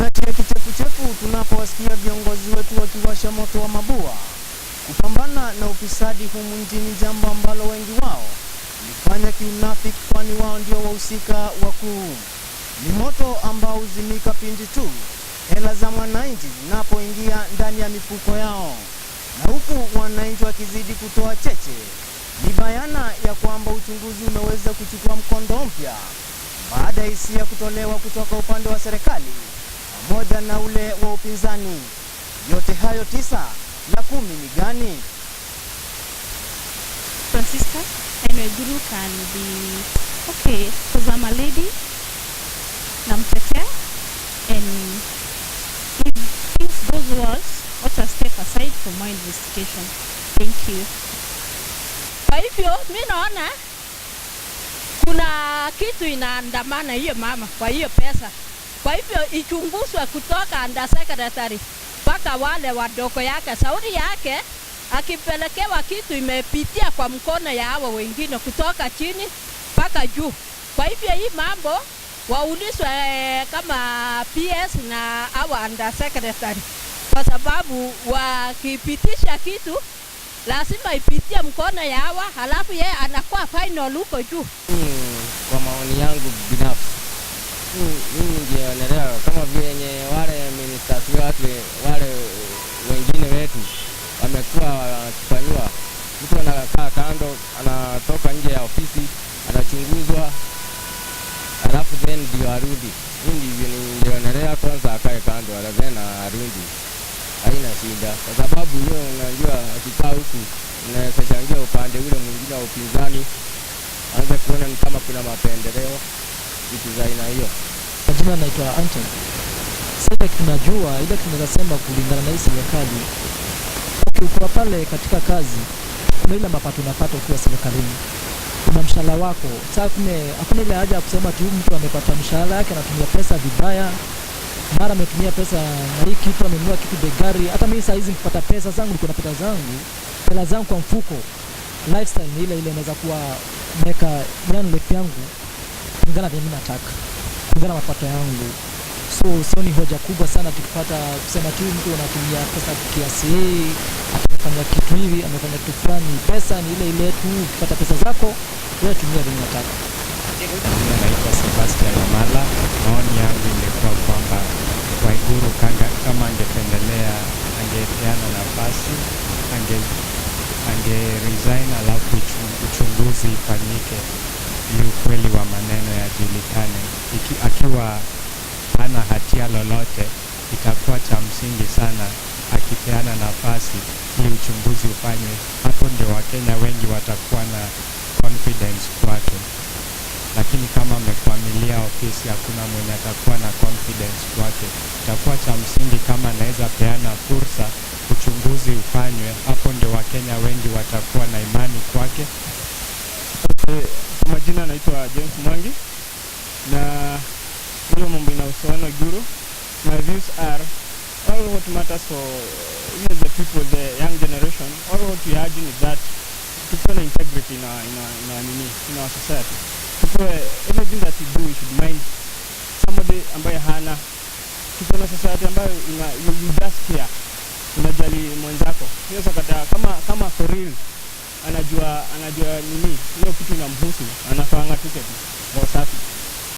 Tunatia kichefuchefu tunapowasikia viongozi wetu wakiwasha moto wa mabua kupambana na ufisadi humu nchini, jambo ambalo wengi wao hulifanya kiunafiki, kwani wao ndio wahusika wakuu. Ni moto ambao huzimika pindi tu hela za mwananchi zinapoingia ndani ya mifuko yao, na huku wananchi wakizidi kutoa cheche, ni bayana ya kwamba uchunguzi umeweza kuchukua mkondo mpya baada ya hisia kutolewa kutoka upande wa serikali pamoja na ule wa upinzani. Yote hayo tisa, la kumi ni gani? Francisca, and Waiguru can be okay because I'm a lady, namtetea, and if things goes worse, wacha step aside for more investigation. Thank you. Kwa hivyo mi naona kuna kitu inaandamana hiyo mama kwa hiyo pesa. Kwa hivyo ichunguzwe kutoka under secretary mpaka wale wadogo yake, sauri yake akipelekewa kitu imepitia kwa mkono ya hawa wengine kutoka chini mpaka juu. Kwa hivyo hii mambo waulizwe kama PS na hawa under secretary, kwa sababu wakipitisha kitu lazima ipitie mkono ya hawa, halafu yeye anakuwa final huko juu. Mimi kwa maoni yangu binafsi, mimi ningeonelea kama vyenye wale ministers watu wale wengine wetu wamekuwa wakifanyiwa, mtu anakaa kando, anatoka nje ya ofisi, anachunguzwa, alafu then ndio arudi. Mimi ndivyo ningeonelea, kwanza akae kando, then arudi, haina shida, kwa sababu hiyo unajua, akikaa huku inaweza changia upande ule mwingine wa upinzani anze kuona ni kama kuna mapendeleo, vitu za aina hiyo. Kwa jina naitwa Anton. Sasa ile tunajua ile tunaweza sema kulingana na hii serikali, ukiwa pale katika kazi, kuna ile mapato unapata ukiwa serikalini, kuna mshahara wako. Sasa hakuna ile haja ya kusema tu mtu amepata mshahara yake anatumia pesa vibaya, mara ametumia pesa na hii kitu amenunua kitu bei ghali. Hata mimi saa hizi nikipata pesa zangu, niko na pesa zangu, hela zangu kwa mfuko, lifestyle ni ile ile, inaweza kuwa naweka yani life yangu kulingana na vile mimi nataka, kulingana na mapato yangu. So sioni hoja kubwa sana tukipata kusema tu mtu anatumia pesa kiasi hii, amefanya kitu hivi, amefanya kitu fulani. Pesa ni ile ile tu, ukipata pesa zako wewe tumia vile unataka. Jina naitwa Sebastian Wamala. Maoni yangu ingekuwa kwamba Waiguru kanga, kama angependelea angepeana nafasi ange resign alafu uchunguzi ifanyike ili ukweli wa maneno yajulikane. Akiwa hana hatia lolote, itakuwa cha msingi sana akipeana nafasi ili uchunguzi ufanywe. Hapo ndio Wakenya wengi watakuwa na confidence kwake, lakini kama amekwamilia ofisi, hakuna mwenye atakuwa na confidence kwake. Itakuwa cha msingi kama anaweza peana fursa uchunguzi ufanywe, hapo ndio Wakenya wengi watakuwa na imani kwake. Kwa majina naitwa James Mwangi na hiyo mambo inahusiana na Waiguru. My views are all what matters for even the people, the young generation, all what we are urging is that tukuwe na integrity in our nini, in our society. Tukuwe, everything that we do, we should mind somebody ambaye hana. Tuko na society ambayo you just care, unajali mwenzako. Hiyo sakata kama for real anajua nini hiyo kitu inamhusu, anafaa ang'atuke tu roho safi.